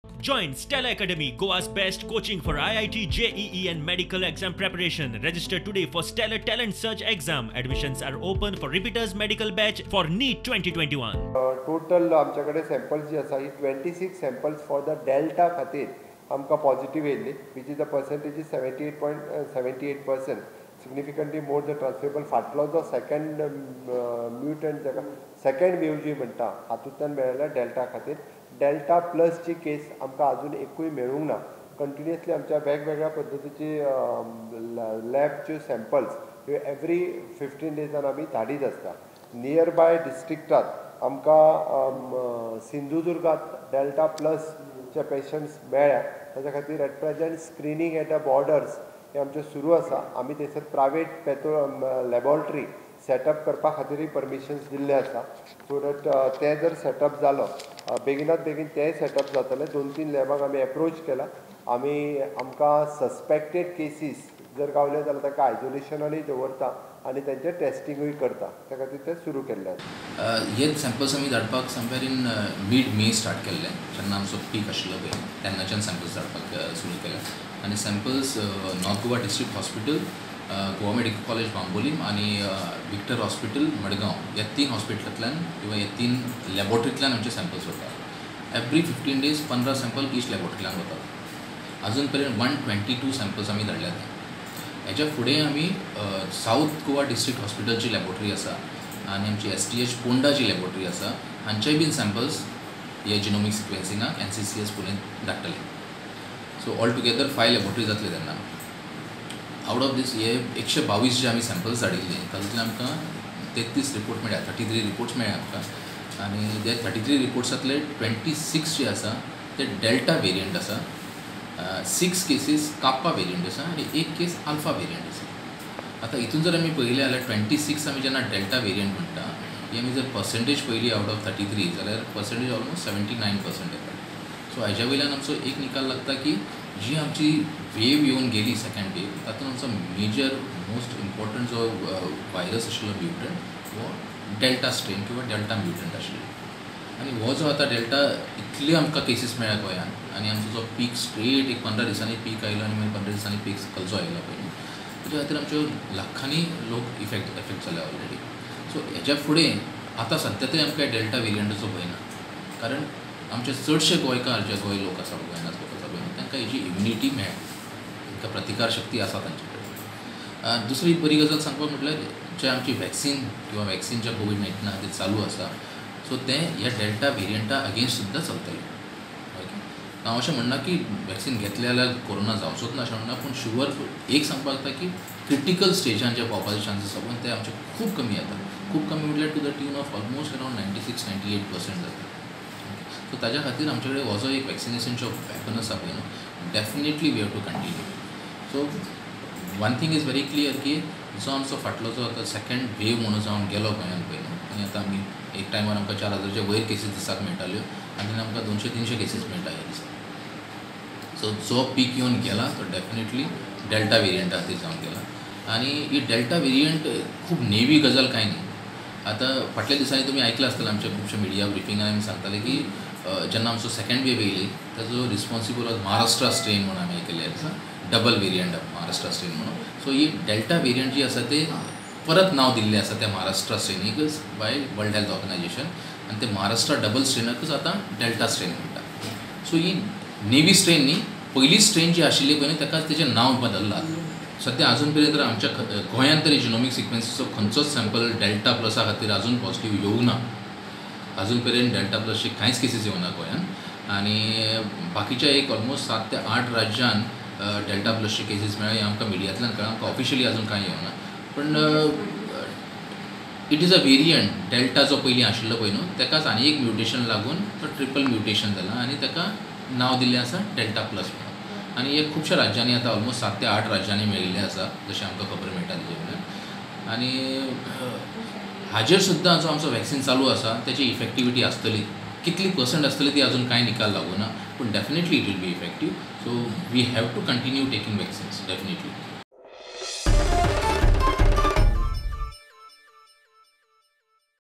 Join Stella Academy, Goa's best coaching for IIT, JEE and medical exam preparation. Register today for Stellar Talent Search exam. Admissions are open for repeaters medical batch for NEET 2021. Total आमच्या कडेन samples जी आसा ही 26 samples for the delta खातीर आमकां positive येयल्ली, which is the percentage is 78.78%, significantly more the transferable. फाटलो जो second mutant जाका सेकंड वेव जी म्हणटा हातूंतल्यान मेळ्ळेल्या डेल्टा खातीर डेल्टा प्लसची केस आमकां अजून एकूय मेळूंक ना. कंटिन्युअसली आमच्या वेगवेगळ्या पद्दतीची लॅबच्यो सॅम्पल्स ह्यो एवरी 15 डेजान आमी धाडीत आसता. नियर बाय डिस्ट्रिक्टात आमकां सिंधुदुर्गात डेल्टा प्लसचे पेशंट्स मेळ्ळ्या. ताच्या खातीर at present screening at the borders हें आमचें सुरू आसा. आमी थंयसर प्रायवेट पेथो लॅबोरेटरी सेटअप करपा खातीरूय परमिशन्स दिल्ले आसा, सो that तें जर सेटअप जालो बेगिनात बेगीन तेंय सेटअप जातलें. 2-3 लॅबांक आमी एप्रोच केला. आमी आमकां सस्पेक्टेड केसीस जर गावले जाल्यार ताका आयजोलेशनानूय दवरता आनी तेंचें टेस्टिंगूय करता. त्या खातीर तें सुरू केल्लें आसा. हे सॅम्पल्स आमी धाडपाक somewhere in mid May start केल्ले, जेन्ना आमचो पीक आशिल्लो पळय तेन्नाच्यान सॅम्पल्स धाडपाक सुरू केले. आनी samples North Goa district hospital, Goa medical college Bambolim आनी विक्टर हॉस्पिटल मडगांव ह्या 3 हॉस्पिटलांतल्यान किंवा ह्या 3 लॅबोरेटरींतल्यान आमचे सॅम्पल्स वतात. एवरी 15 डेज 15 सॅम्पल ईच लॅबोरेटरींतल्यान वतात. अजून पर्यंत 122 सॅम्पल्स आमी धाडल्यात. हेच्या फुडें आमी सावथ गोवा डिस्ट्रिक्ट हॉस्पिटलची लॅबोरेटरी आसा आनी आमची STH पोंडाची लॅबोरेटरी आसा, हांचेय बीन सॅम्पल्स हे जिनोमीक सिक्वेन्सिंगाक NCCS Pune धाडटले. सो ऑल टुगेदर 5 लॅबोरेटरी जातले तेन्ना. आवट ऑफ these हे 122 जे आमी सॅम्पल्स धाडिल्ले तातूंतले आमकां 33 रिपोर्ट मेळ्ळ्या, 33 रिपोर्ट्स मेळ्ळे आमकां. आनी ते 33 रिपोर्ट्सांतले 26 जे आसा ते डेल्टा वेरियंट आसा, 6 केसीस काप्पा वेरियंट आसा आनी 1 केस आल्फा वेरियंट आसा. आतां हितून जर आमी पळयलें जाल्यार 26 आमी जेन्ना डेल्टा वेरियंट म्हणटा ही आमी जर पर्संटेज पळयली आवट ऑफ 33 जाल्यार पर्संटेज ऑलमोस्ट 79% येता. सो हाज्या वयल्यान आमचो एक निकाल लागता की जी आमची वेव येवन गेली सेकंड वेव तातूंत आमचो मेजर मोस्ट इम्पॉर्टंट जो व्हायरस आशिल्लो म्युटंट हो डेल्टा स्ट्रेन किंवा डेल्टा म्युटंट आशिल्लो. आनी हो जो आतां डेल्टा इतले आमकां केसीस मेळ्ळ्या गोंयांत आनी आमचो जो पीक स्ट्रेट एक 15 दिसांनी पीक आयलो आनी मागीर 15 दिसांनी पीक खलचो आयलो पळय, ताच्या खातीर आमच्यो लाखांनी लोक इफेक्ट जाल्या ऑलरेडी. सो हेच्या फुडें आतां सद्या तरी आमकां डेल्टा वेरियंटाचो भंय ना, कारण आमचे चडशे गोंयकार जे गोंय लोक आसा गोंयांत लोक आसा पळय तांकां हेजी इम्युनिटी मेळ्ळ्या, तांकां प्रतिकार शक्ती आसा तांचे कडेन. दुसरी बरी गजाल सांगपाक म्हटल्यार जे आमची वॅक्सीन किंवा वॅक्सीन जे कोवीड-19 खातीर चालू आसा सो तें ह्या डेल्टा वेरियंटा अगेन्स्ट सुद्दां चलतलें. ओके, हांव अशें म्हणना की वॅक्सीन घेतलें जाल्यार कोरोना जावचोच ना अशें म्हणना, पूण शुवर एक सांगपाक जाता की क्रिटिकल स्टेजान जे पावपाचे चान्सीस आसा पण ते आमचे खूब कमी जाता. खूब कमी म्हटल्यार to the tune of almost around 96-98% जाता. सो ताज्या खातीर आमचे कडेन हो जो एक वॅक्सिनेशनचो वेपन आसा पळय न्हू, definitely we have to continue. So one thing is very clear की जो आमचो फाटलो जो आतां सेकंड वेव म्हणून जावन गेलो गोंयांत पळय न्हू, आनी आतां आमी एक टायमार आमकां 4000च्या वयर केसीस दिसाक मेळटाल्यो आनी आमकां 200-300 केसीस मेळटा ह्या दिसा. सो जो पीक येवन गेला तो डेफिनेटली डेल्टा वेरियंटा खातीर जावन गेला. आनी ही डेल्टा वेरियंट खूब नेवी गजाल कांय न्ही. आतां फाटल्या दिसांनी तुमी आयकलां आसतलें आमच्या खुबश्या मिडिया ब्रिफिंगान आमी सांगताले की जेन्ना आमचो सेकंड वेव येयली ताजो रिस्पॉन्सिबल वॉज महाराष्ट्रा स्ट्रेन म्हणून आमी आयकल्लें आसा, double variant of Maharashtra strain म्हणून. सो ही डेल्टा वेरियंट जी आसा ते परत नांव दिल्लें आसा त्या महाराष्ट्रा स्ट्रेनीकच बाय वर्ल्ड हेल्थ ऑर्गनायजेशन, आनी ते महाराष्ट्रा डबल स्ट्रेनाकच आतां डेल्टा स्ट्रेन म्हणटा. सो ही नेवी स्ट्रेन न्ही, पयली स्ट्रेन जी आशिल्ली पळय न्ही ताकाच तेजें नांव बदल्लां. सद्या अजून पर्यंत आमच्या गोंयांत तरी जिनोमीक सिक्वेन्सीचो खंयचोच सॅम्पल डेल्टा प्लसा खातीर अजून पॉझिटीव येवंक ना. अजून पर्यंत डेल्टा प्लसची कांयच केसीस येवना गोंयांत. आनी बाकीच्या एक ऑलमोस्ट 7 ते 8 राज्यान डेल्टा प्लसचे केसीस मेळ्ळे हें आमकां मिडियांतल्यान कळ्ळां, आमकां ऑफिशियली अजून कांय येवना. पूण it is a variant delta जो पयलीं आशिल्लो पळय न्हू ताकाच आनी एक म्युटेशन लागून तो ट्रिपल म्युटेशन जाला आनी ताका नांव दिल्लें आसा डेल्टा प्लस म्हणून. आनी हे खुबश्या राज्यांनी आतां ऑलमोस्ट 7 ते 8 राज्यांनी मेळिल्लें आसा जशें आमकां खबर मेळटा तेजे वयल्यान. आनी हाजेर सुद्दां जो आमचो वॅक्सीन चालू आसा तेजी इफेक्टिविटी आसतली, कितली पर्संट आसतली ती अजून कांय निकाल लागूना, पूण definitely it will be effective. So we have to continue taking vaccines definitely.